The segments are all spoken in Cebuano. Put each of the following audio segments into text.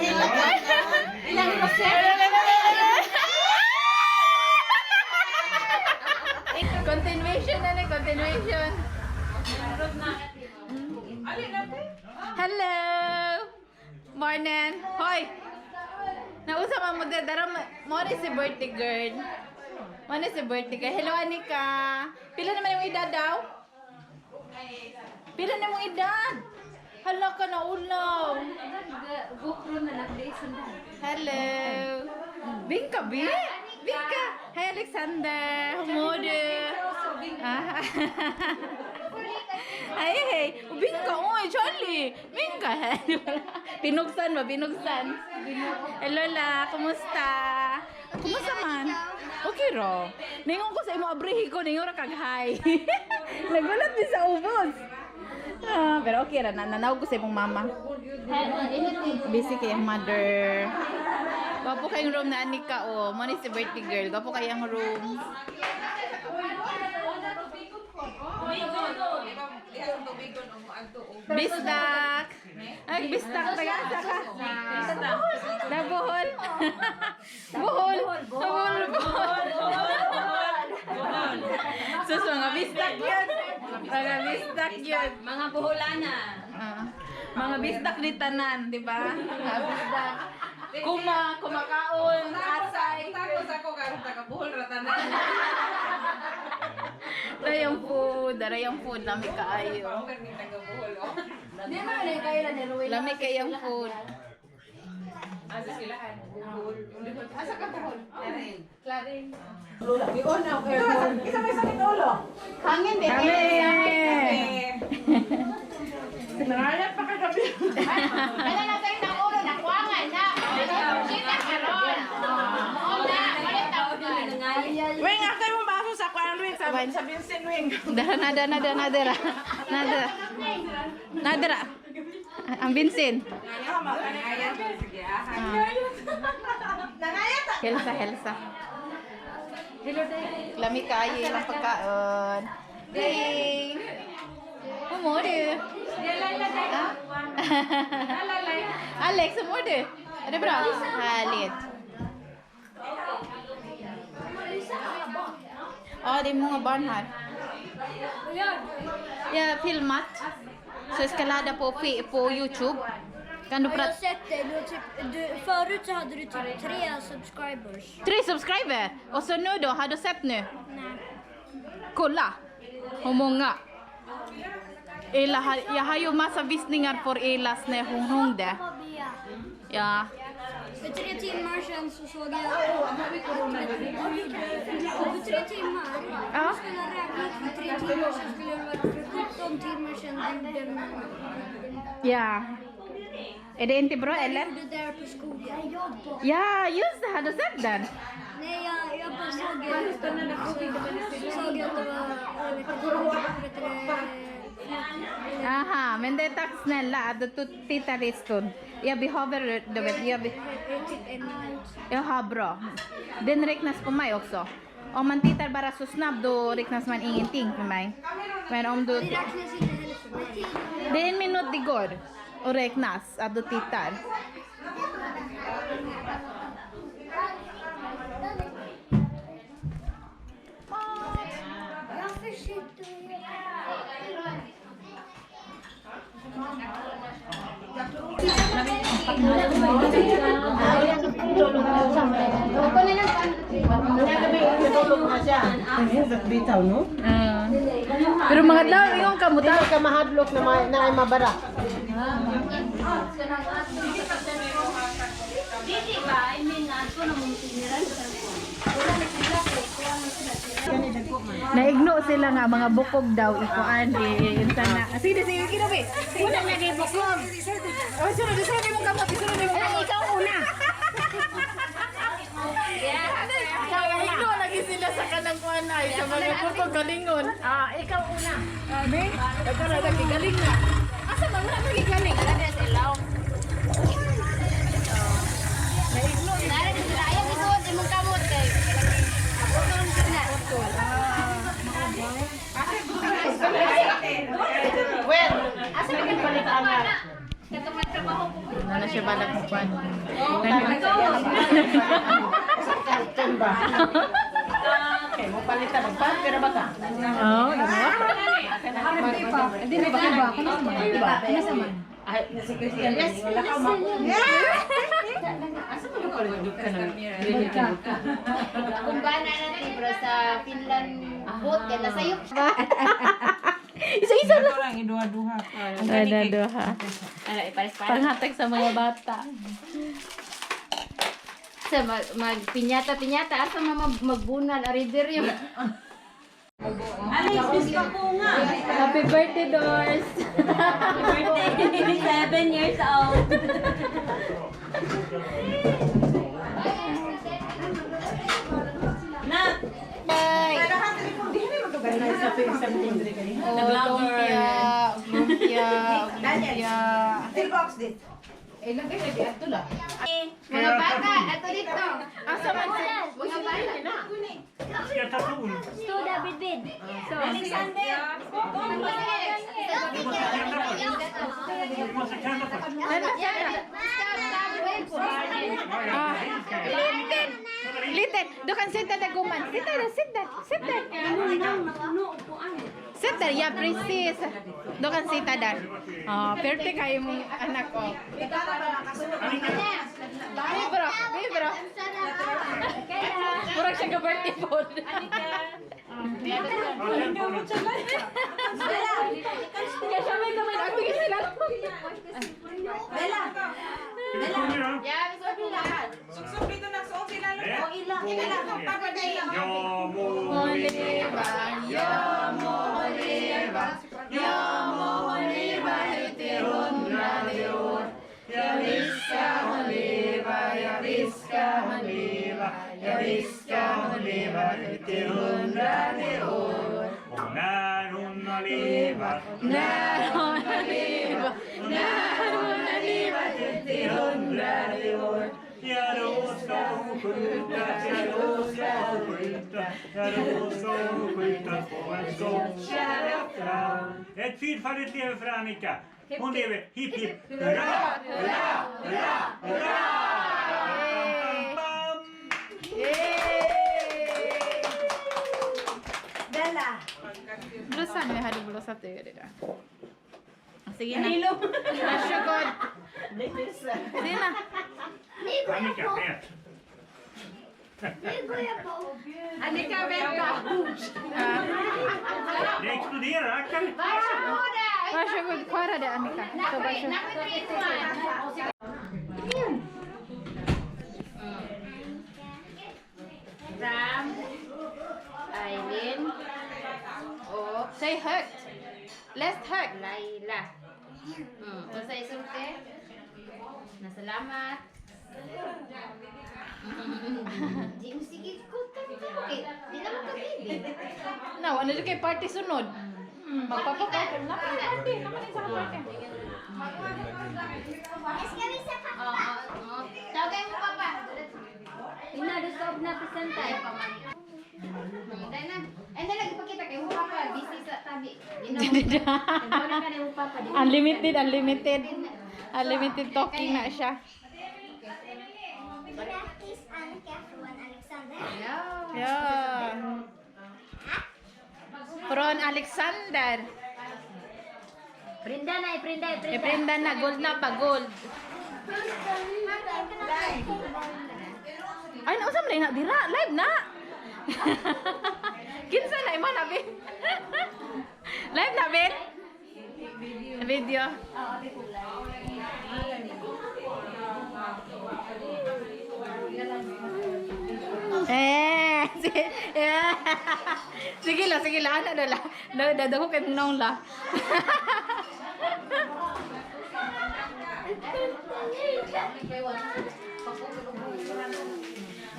Ilang rosette? Continuation na ni, continuation. Hello! Morning! Hoy! Nausa man mo dara mo ni si birthday girl. Mo ni si birthday girl. Hello, Anika. Pila naman yung edad daw? Pila na mong edad? Hala ka na ulaw. Hello. Bingka, Bi? Bingka. Hi, Alexander. Humudu. Ah. Ay, hey. Bingka, oy, Charlie. Bingka. Pinugsan ba? Pinugsan. Hello, la. Kumusta? Kumusta man? Okay ro. Ningon ko sa imo abrihi ko, ningon ra kag hi. Nagulat mi sa ubos. Ah, pero okay ra, nanawag ko sa imong mama. Busy kay ang mother. Gwapo kayong room na Anika oh. Mo ni si birthday girl. Gwapo kayang room. Bisdak. Ay, bisdak. Taga-asa ka. Da Bohol. Bohol. Bohol. Bohol. Sus, mga bisdak yun. Mga bisdak yun. Mga buholana. Ah. Mga bisdak ni tanan, di ba? Mga bisdak. Kuma, kumakaon, asay. Takos ako karon taga Bohol ra tanan. Darayang food, darayang food, lami kaayo. Paugan ni taga Bohol oh. Di ba na kayo na ni Lami kayang food. Asa sila Bohol. Asa ka Bohol? Clarin. Isa may sakit ulo. Hangin din. Kami! Nangalat pa kagabi. Wala na tayo ng ulo, nakuangan na. Kita karon. Oo na, wala tawagan. Wing, ako yung baso sa kuan, Wing. Sa Vincent, Wing. Dara, nada, nada, nadara. Nadara. Nadara. Ang Vincent. Ayan, sige ah. Helsa, Helsa. Lami kayo ilang pagkaon. Ding! Hur mår du? Ja. Alex, hur mår du? Är det bra? Härligt. Ja, det är många barn här. Jag har filmat. Så jag ska ladda på YouTube. Kan du Ja, jag har prata? sett det. Du har typ, förut så hade du typ tre subscribers. Tre subscriber! Och så nu då, har du sett nu? Nej. Kolla! Hur många? Ella har, jag har ju massa visningar för Ellas när hon hängde. Ja. För 3 timmar sedan så såg jag att du gjorde. För 3 timmar. Ja. Jag skulle ha räknat för 3 timmar sedan skulle det varit för 17 timmar sedan du gjorde en. Ja. Är det inte bra eller? Du gjorde där på skogen. Ja, just det, har du sett den? Nej, jag bara såg att det var, jag vet inte, vet du det, Aha, men det är tack snälla att du tittar en stund. Jag behöver, du vet, jag, typ en minut. Jaha, bra. Den räknas på mig också. Om man tittar bara så snabbt då räknas man ingenting för mig. Men om du. Det räknas inte heller för mig. Det är en minut det går och räknas att du tittar. Jag försökte. Bitaw, no? Ah. Pero mga daw, ingon ka mo Dili ka mahadlok na, ma, na ay mabara. Dili ba? I mean, ako na mong tiniran sa Naigno sila nga mga bukog daw ikuan eh unsa na. Ah, sige sige kinabi. Wala na kay bukog. Oh, sunod sunod imong kamot, sunod imong kamot. Ikaw una. Naigno lagi sila sa kanang kuan ay sa mga bukog galingon. Ah, ikaw una. Me, daghan na galing na. Asa man wala lagi galing? Naigno Nara sila ayaw isuot imong kamot kay. Putol sila. Well, asa ka balitaan na? Ano siya balak sa kwan? Okay, mo palitan ang pan, pero baka. Oo, diba? Hindi na ba ba? Kano sa man? Diba? Kano sa man? Ay, si Christian, wala ka ma. Kung ba na natin bro sa Finland boat kaya nasayop siya. Isa-isa lang. Ito lang, iduha-duha. Ano, duha. Ano, ipares-pares. Panghatag sa mga bata. Sa mag, magpinyata-pinyata, asa ma magbunal, arider yung. Happy birthday, Doors! Birthday, 7 years old. Bye! Oh, lumpia, lumpia, lumpia. Mga bata, ato dito. Asa man siya? Mga bata. Ska jag ta ton? Stå där bredvid. Alexander! Du måste tända först. Ah, Liten! Liten! Du kan sitta där, gumman. Sitta där, sitt där, sitt där. Sitt där, ja precis. Du kan sitta där. Ah, perfect kayo mong anak ko. Bro, bro. Murag siya ka-birthday po. Kaya siya may kamay. Ang bigay sila. Hur kommer du? Yeah, vi så lahat. Suksok dito na, suot sila lang. Ett, två, tre. Jag må leva, jag må leva, jag må leva ut i hundrade år. Ja, visst ska hon leva, ja, visst ska hon leva, ja, visst ska hon leva ut i hundrade år. Och när hon har levat När hon har levat, när hon har levat ut i hundrade år. Ja, då ska hon skjutas, ja, då ska hon skjutas, ja, då ska hon skjutas på en skottkärra fram. Ett fyrfaldigt leve för Annika. Hon lever hipp hipp hurra, hurra, hurra, hurra! Bam, bam, bam. Blusan, vi hade blåsat ur det där. Sige na. Varsågod. Sige na. Annika, ät. Annika, vänta. Det exploderar, akta dig. Varsågoda! Varsågod, klara det, Annika. Så varsågod. From Eileen o Säg högt. Läs högt. Laila. Unsa isulti? Nasalamat. Di mo sige ko kay di naman ka baby. No, ano kay party sunod? Magpapaparte. Naman party. Naman sa party. Oo, oo. Tawagay mo papa. Ina, gusto na presenta. Ay pa man. Dai na. Ay na lagi pakita kay mo papa busy sa tabi. Di na mo. Wala ka na yung papa. Di Unlimited, unlimited. Unlimited talking na siya. Grattis, Annika från Alexander. No. Yeah. From Alexander. Prinda na, iprinda, iprinda. Iprinda na, gold na pa, gold. Ay, nausa man na dira, live na. Kinsa na imo na bin? Live na bin? Video. Eh, yeah. Sige la, sige la, ano na la. Dadako kay nong la.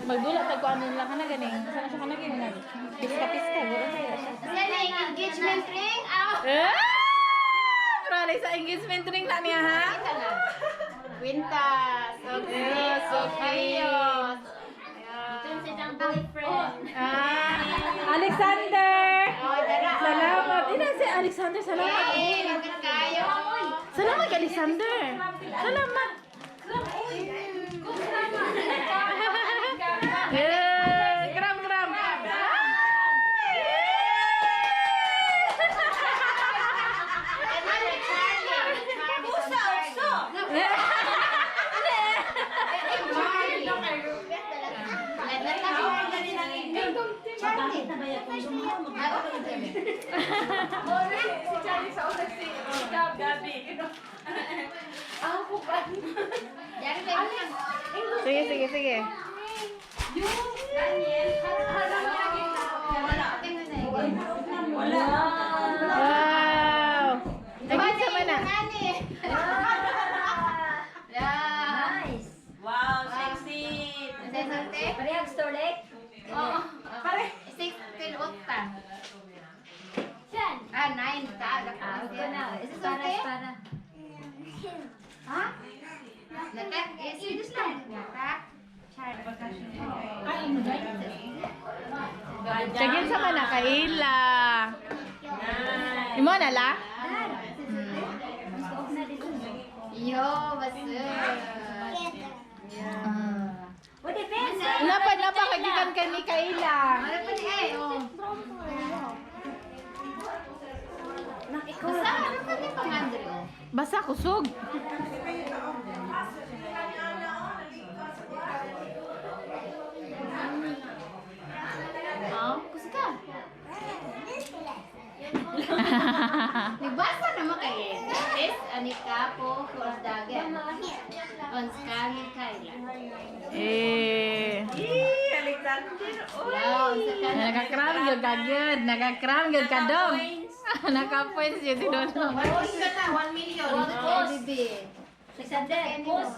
Magdula tag kuan nila kana ganing. Sana siya kana ganing nag piska-piska guro kaya siya. Sa na yung engagement ring. Aw. Ah! Pero sa engagement ring na niya ha. Quintas. Okay. Yes, okay. Ito si boyfriend. Ah, Alexander. Oh, dara. Salamat. Ina si Alexander, salamat. Eh, bakit kayo? Salamat kay Alexander. Salamat. Yeah, gram gram. Usa, usa. Si Charlie sa utak si Gab. Gabi. Sige, sige, sige. Wow. Nagkita man na. Nice. Wow, sexy. Parehag storlek? Pare. 6 till 8. Saan? Ah, 9 ta. Ah, ko na. Is it Para, okay? para. Ha? Natak is Swedish lang. Natak. Sige sa man na kaila. Imo na la? Yo, basta. What defense? Napa napa kagikan kay Mikaela. Ano pa ni eh, oh. Basta, ano pa ni pangandre, oh. Basta kusog. Oh, kusog ka. Nagbasa naman kayo. Is Anika po Korsdagen. On Skami Kaila. Eh. Ih, Alexander. Wow, sa kanan. Nakakram gyud ka gyud, nakakram gyud ka dong. Naka-points yun si Dodong. 1 million. Bibi. Alexander, pus.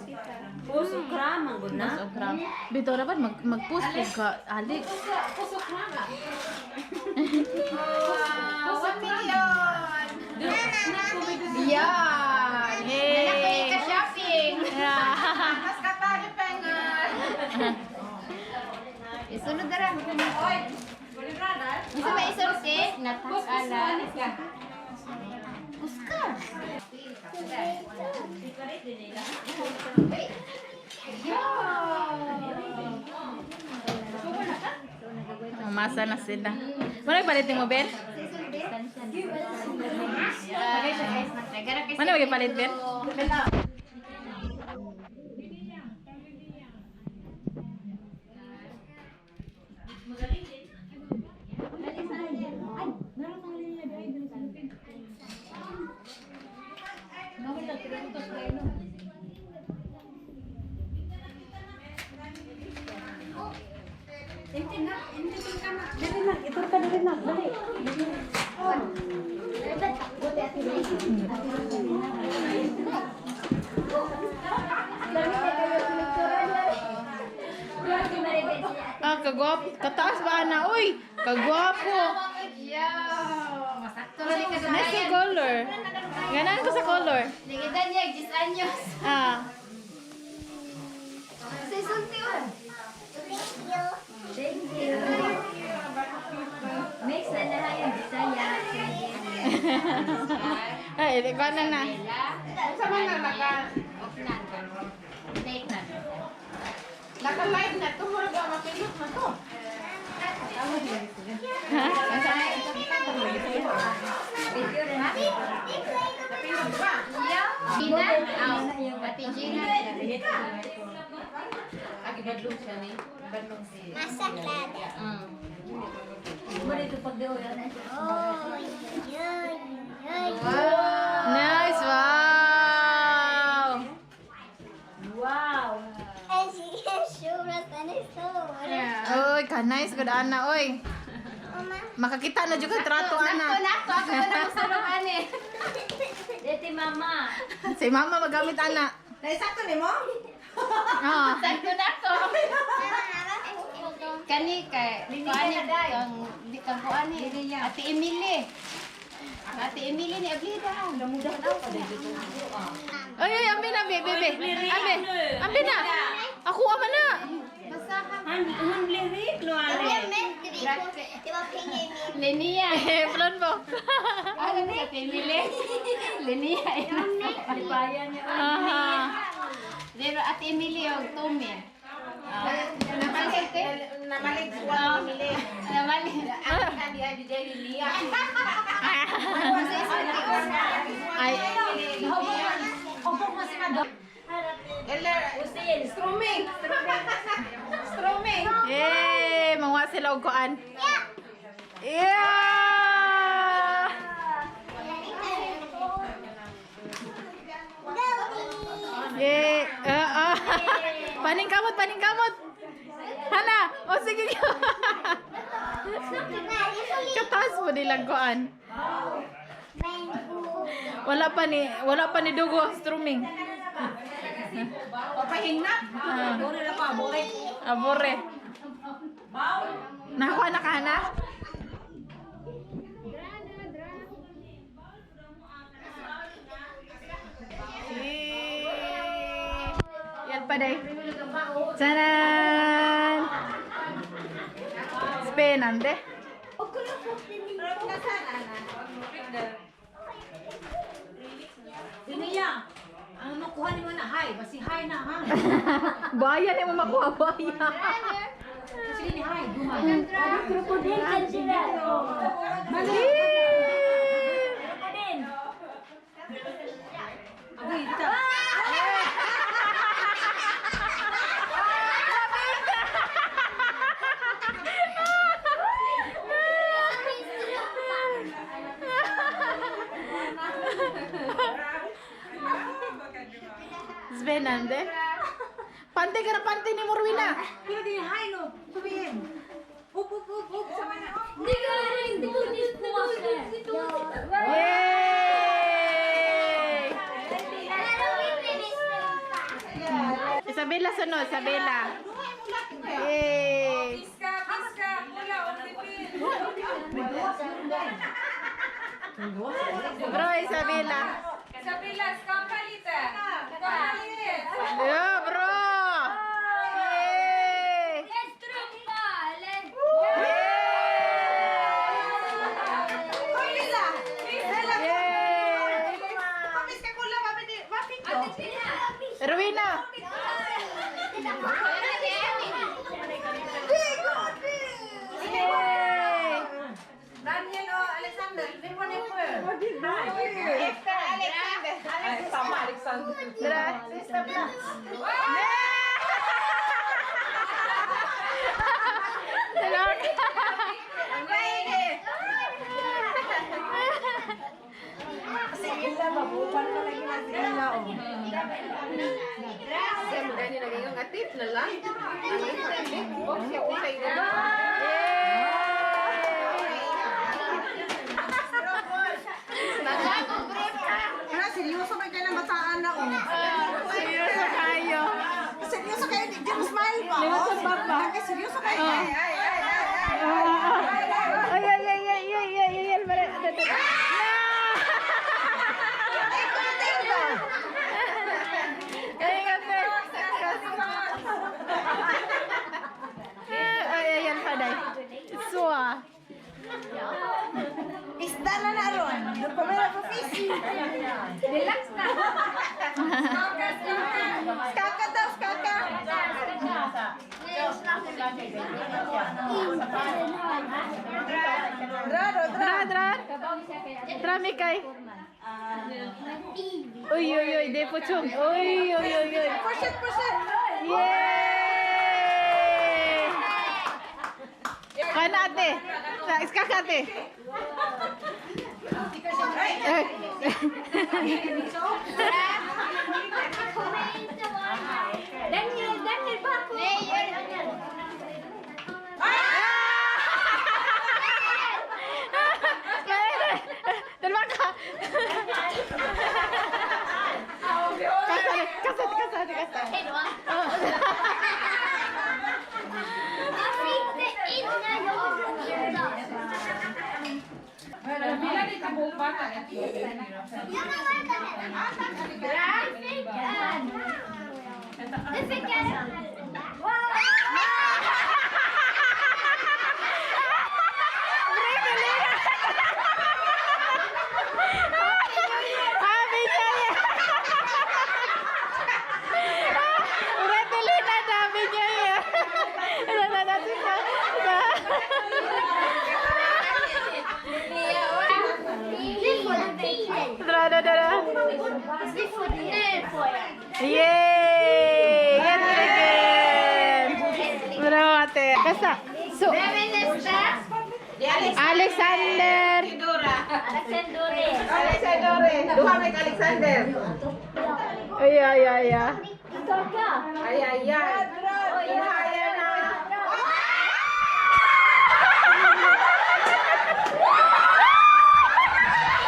Puso kram ang gud na. Mas okram. Bito dapat mag mag-post pud ka, Alex. Puso kram. 1 million. Yan. Hey. Anak ko ka shopping. Mas katali pengal. Isunod na rin. Oy, brother. Gusto ba isulti? Natakala. Kuska. Umasa na sila. Wala palit mo, Ben? Mana bagi palit, Ben? Ah, kagwapo. Kataas ba ana? Uy, kagwapo. Nice yung color. Ganahan ko sa color. Nagidan niya, 10 anyos. Ah. Sa isulti oh. Thank you. Mix na na yung Bisaya. Ay, ikaw na na. Sa man na naka Oknan. Nathan. naka live na to murag wa mapindot na to. Video rin. Napindot ba? Gina? Aw, Ate Gina. Massa kläder. Mo dito pag Oj, oj, oj. Nice, wow. Wow. Stora, den är stor. Oy, ka nice good ana, oy. Mamma. Makakita na jud ka trato ana. Nako, nako. Ako na namusulong ani. Dito mama. Si mama magamit ana. Dai sakto nimo? Ah. Sakto nako. Kani kay kuani kang di kang kuani Ate Emily. Ate Emily ni Ablida. Oy, oy, ambi na, be, be, be. Ambi. Ambi na. Ako ama na. Hon blir rik Jag blev mätt rik. Det var pengar i min. Linnea. Eh, plon mo. Ano ni Ate Emily? Linnea. Lipayan niya. Aha. Pero at Emilio, Tumi. Namalig suwa ng Namali. Ay, Usil. Struming. Struming. Yay! Manguha sila og kuan. Yeah! Yay! Ah, ah. Paningkamot, paningkamot. Hana, o sige. Kataas mo nilang kuan. Wala pa ni dugo ang strumming. Pahingnap. Ah. Abore. Nakakuha na ka na? Yan pa day. Taran! Spännande. Diniya. Ang makuha ni mo na hi, basi hi na ha. Bayan ni mo makuha bayan. Sige ni hi, duman. Krokodil kan sila. Krokodil. Agoy, dito. Spännande. Pante ka na pante ni Morwina. Pero di hi no. Tubihin. Up up up up sama na. Det går inte på Yay! Isabela sunod, Isabela. Yay! Piska, piska, pula, o Bro, Isabela. Isabela, skampa lite. Skampa lite. Yeah, bro! Yay! En strumpa eller? Yay! Piska kula, mapit. Rowena! Yay! Daniel o Alexander, di mo ni po. Alexander. Sama Alexander. Dra. Dra. Si Illa, mabutan ka lagi na si Illa. Oh. Ano, seryoso ba kayo ng bataan na oh? Seryoso kayo. Seryoso kayo, di mo smile pa. Limot sa papa. Ay, seryoso kayo. Ay, ay, ay, ay, ay. Ay, ay, ay, ay, ay, ay, ay, ay, ay, Ay, kasi. Ay, ay, yan pa, day. Suwa. Isda na na ron. Pamela pa fish. Relax na. Skaka daw, skaka. Dra, dra, Dra, dra. Dra, Mikay. Uy, uy, uy, di po chung. Uy, uy, uy, uy. Push it, push it. Yay! Kana ate. Sa iska ka ate. Eh. Daniel, Daniel, bako. Daniel. Dalawa ka. Kasa, kasa, kasa, kasa. Jag fick det innan jag innan. Ja, men vänta här. Jag fick en. Du fick en. Happy New Year! Nu får jag. Yay! Äntligen! Bra, ate. Kasta. So, Vem är nästa? Alexander. Alexander. Alexander. Duha may Alexander. Ay, ay, ay, ay. Torka. Ay, ay, ay. Duha yan na.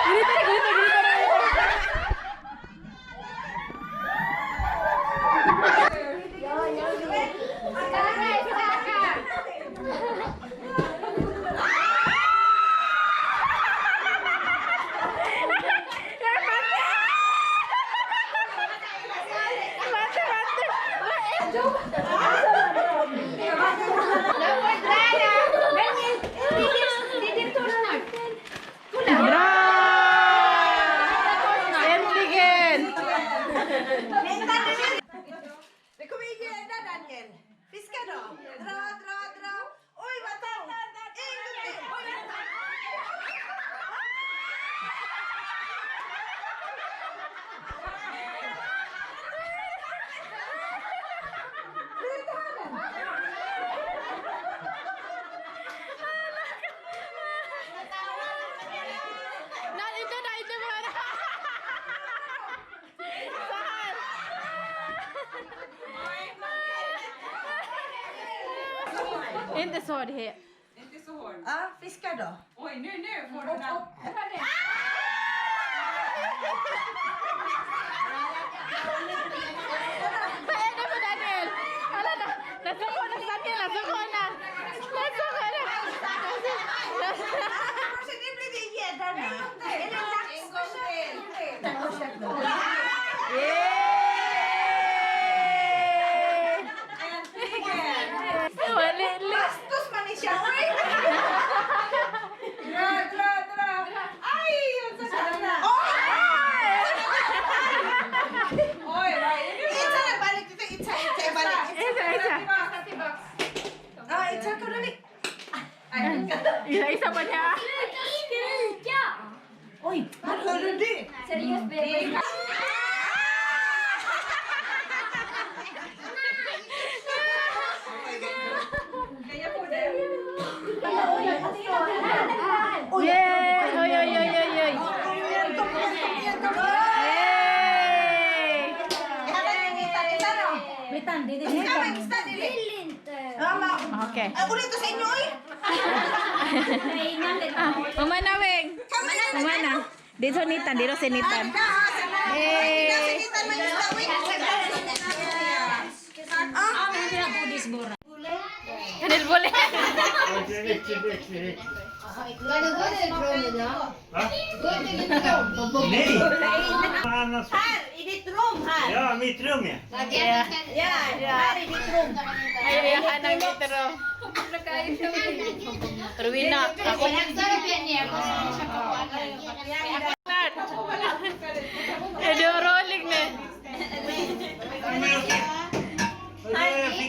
Grita, grita, grita, grita. Skaka, skaka. Mate, mate. Bra! Äntligen! Det kommer gädda, Daniel. Fiska då. Dra, dra, dra. Oj, vad tång. En gång till. Oj, vad tång. Na, ito na, ito na. Saan? Inte så det här. Inte så hård. Ja, fiska då. Oj, nu får du den. Paano mo, Daniel? Wala na. Nasuko na, Daniel. Nasuko na. Nasuko na. Så det blir det gädda nu. Är det lax? En gång till. Yay! Äntligen! Wali, li. Bastos man i tjej. Dra, dra, dra. Aj, och så där. Oj, vad är det? Itsa na, balik dito. Itsa, itsa, balik. Isa, isa. Ja, itsa ko dali. Isa, isa pa niya. Sluta skrika! Vad hörde du? Seriöst baby. Kan jag få det? Yay! Oy, oy, oy, oy, oy. Kom igen, kom igen, kom igen, kom igen. Yay! Kita, kita no. Bitan, dili. Ikaw, may isda dili. Vill inte. Mama. Okay. Ay, ulit to sa inyo, oy. Ah, umanawing. Umana. Dito nitan, dito si Nitan. Eh. Kanelbolle. Äckligt, äckligt, äckligt. Ska du gå till rummet då? Va? Gå till ditt rum. Nej! Annars... Här, i ditt rum här. Ja, mitt rum ja. Ja. Ja, här i ditt rum. Ay, ay, ng litro. Rowena, ako. Edo rolling na. Nej,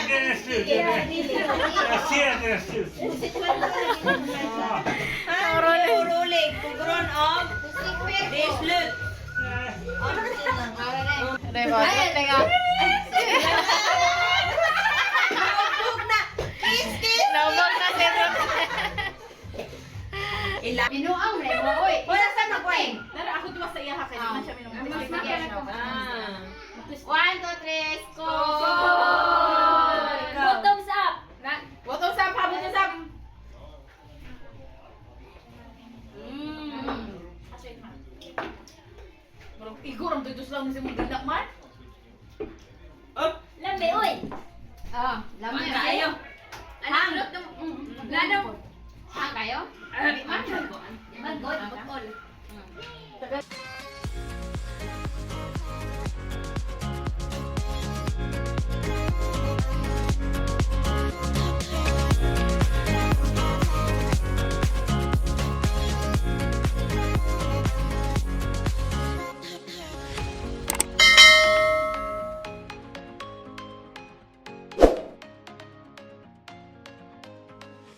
den är slut. Jag ser att den är slut. Ja. Han är orolig på grund av det är slut. Nej. Teka. Naubog na. Kiss, kiss. Naubog na si Rowena. Binuang re mo oy. Wala sa magway. Tara, ako tuwa sa iya ha, kaya di man siya minum. One, two, three, skål! Bottoms up! Bottoms up, ha, bottoms up. Murag igor ang tutos lang si mong ganda man. Lambi, oy! Ah, lamay kayo. Ano? Lano? Ah, kayo? Magod, bukol.